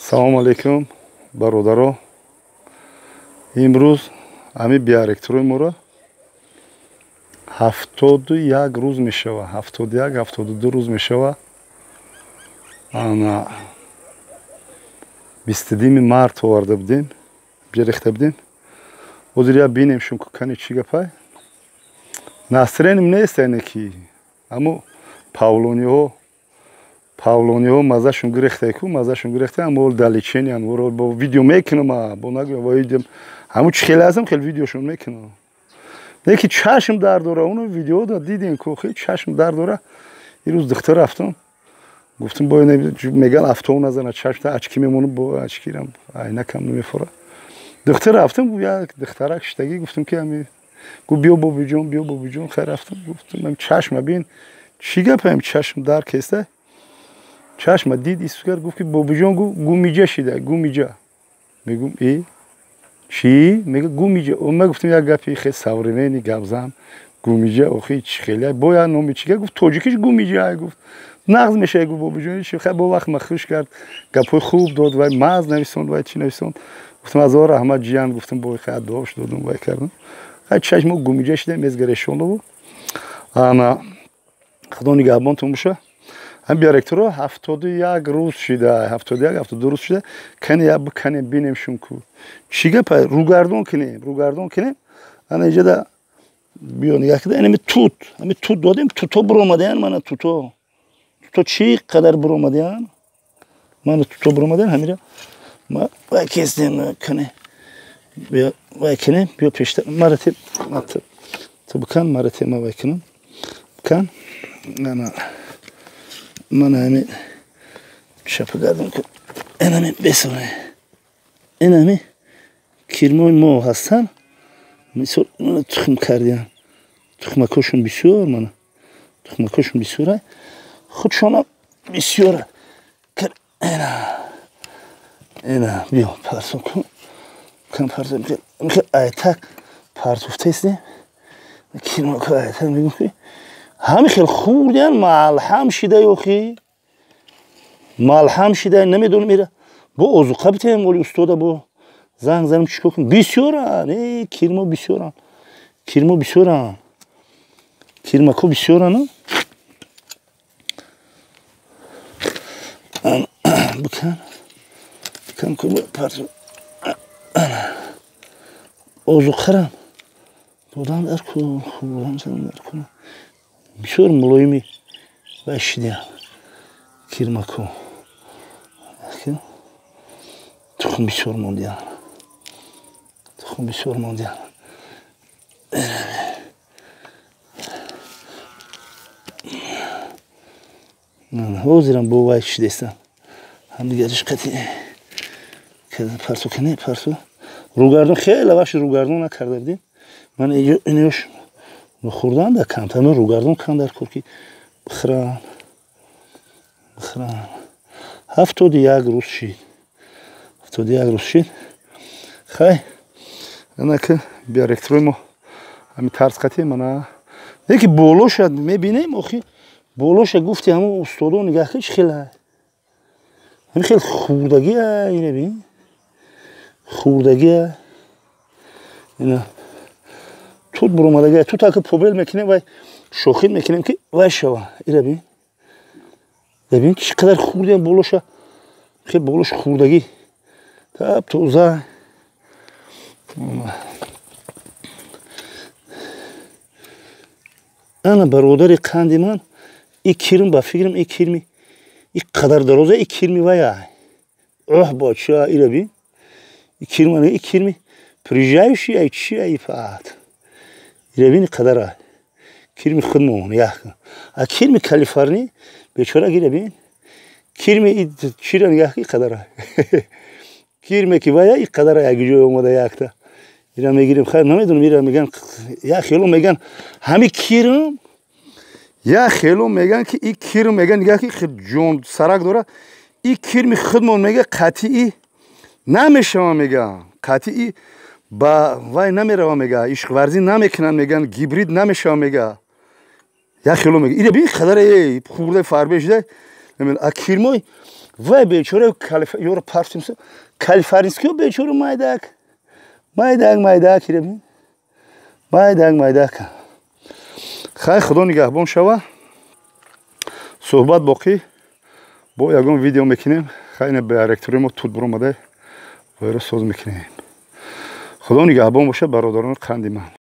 Салом алейкум, бародаро. Имрӯз ҳамин биоректорои моро 71 рӯз мешава, 71, 72 рӯз мешава. Ана 22 март оварда будем, бирехта будем. Ҳозир я бинем шун кани чӣ гапай. Насреним нест, яъне ки аммо павлониҳо мазашон гирехта ку, мазашон гирехта, аммо ол далечениан воро бо видео мекунам, бо нагӯ во видео ҳамун чӣ хеле ҳастам, хеле видеошон мекунам. Леки чашм дард дора, уно видео да дидем ку, хеле чашм дард дора. Ирӯз духтар рафтам, гуфтам бо меган авто назана, чашм очки мемонам, бо очкирам айнакам намефора. Духтар рафтам, як духтарак шиштагӣ, гуфтам ки ами гуфт биё бобиҷон, биё бобиҷон. Хайр рафтам, гуфтам чашма бин, чӣ гапаем, чашм дар кеста. Чашма дид, исукар гуфт ки бобиҷон гумиҷа шида, гумиҷа. Мегум э чӣ? Мега гумиҷа. Ма гуфтам як гапи хеле современный гапзан, гумиҷа охи чӣ хеле бо як номи чӣ гуфт, тоҷикиш гумиҷа гуфт. Нағз мешавад гуфт бобиҷон, чӣ хай бо вақт ма хуш кард, гапҳои хуб дод, вай маз нависон, вай чӣ нависон. Гуфтам азор раҳмат ҷиян, гуфтам бо хай дош додум, вай кардам. Хай чашмо гумиҷа шида, мезгарешонову. Ана худо нигаҳбонтон боша. Ҳам биоректоро 71 рӯз шида, 71, 72 рӯз шида. Кане я биканем, бинем шун ку. Чӣ гапа? Рӯгардон кунем, рӯгардон кунем. Ана иҷода биё нигаҳ кида, инами тут, ҳами тут додем, туто буромадаян, мана туто. Туто чӣ қадар буромадаян? Мана туто буромадаян, ҳамира ма вай кездем, кане. Биё вай кунем, биё пештар. Мара те, ту бикан, мара те ма вай кунам. Бикан. Ана мана ҳамин чапа гардон кун. Инами бесоне. Инами кирмои мо ҳастанд. Мисол тухм кардиян. Тухмакошон бисёр, мана. Тухмакошон бисёра. Худшонам бисёра. Ина. Ина биё парсо кун. Кан парсо михел айтак партуфтаисте. Кирмако айтак мегум ки ҳами хел хурдиян, малҳам шида ёхи. Малҳам шида, намедонам ира. Бо озуқа битем, оли устода бо занг занам чикор кунам. Бисёран, э кирмо бисёран. Кирмо бисёран. Кирмако бисёран. Бикан. Бикан ку парсо. Озуқарам. Додан дар ку, хурдан дар ку. Бисёр мулоими вай шидиям. Кирмако. Тухм бисёр мондиям. Тухм бисёр мондиям. Ҳозирам бо вай шидестам. Ҳамдигариш қати парсо кане, парсо. Рӯгардон хеле вақт рӯгардон накарда будем. Ман инош хӯрдан да камтар, ман рӯгардон кан дар кор ки бихӯрам. Бихӯрам. 71 рӯз шид. 71 рӯз шид. Хай, ана ки биоректорои мо ҳамин тарз қатӣ мана. Леки болоша мебинем, охи болоша гуфти ҳамон устодон нигаҳ ки чӣ хеле. Ҳамин хел хурдагия, ина бин. Хурдагия. Ина тут буромадагия, тут аки побел мекунем, вай шохид мекунем ки вай шава. Ира бин. Бибин чӣ қадар хурдия болоша. Хел болош хурдагӣ. Тап тоза. Ана бародари қанди ман, и кирм ба фикрам, и кирми, и қадар дароза, и кирми вая. Оҳ бача, ира бин. И кирм, и кирми приезжающий, ай чи ай фаат. Ира бин қадара. Кирми худмон, як. А кирми Калифорни, бечора гира бин. Кирми чира нигах ки қадара. Кирме ки вая и қадара як ҷой омада якта. Ира мегирем, хайр намедонам, ира меган, як хело меган, ҳами кирм, як хело меган ки и кирм меган нигах ки ҷон сарак дора, и кирми худмон мега қатъи намешава мега, қатъи ба вай намерава мега, ишқварзӣ намекунанд меган, гибрид намешава мега. Як хело мега. Ира бин қадаре хурда фарбе шуда. А кирмой Вай бечора ёро партим, калифорнийскиё бечора майдак майдак майдак, ира майдак майдак. Хай, Худо нигаҳбон шава. Суҳбат боқӣ, бо ягон видео мекунем. Хай, ина байрактори мо тут буромада, вайро соз мекунем. Худо нигаҳбон боша, бародарони қанди ман.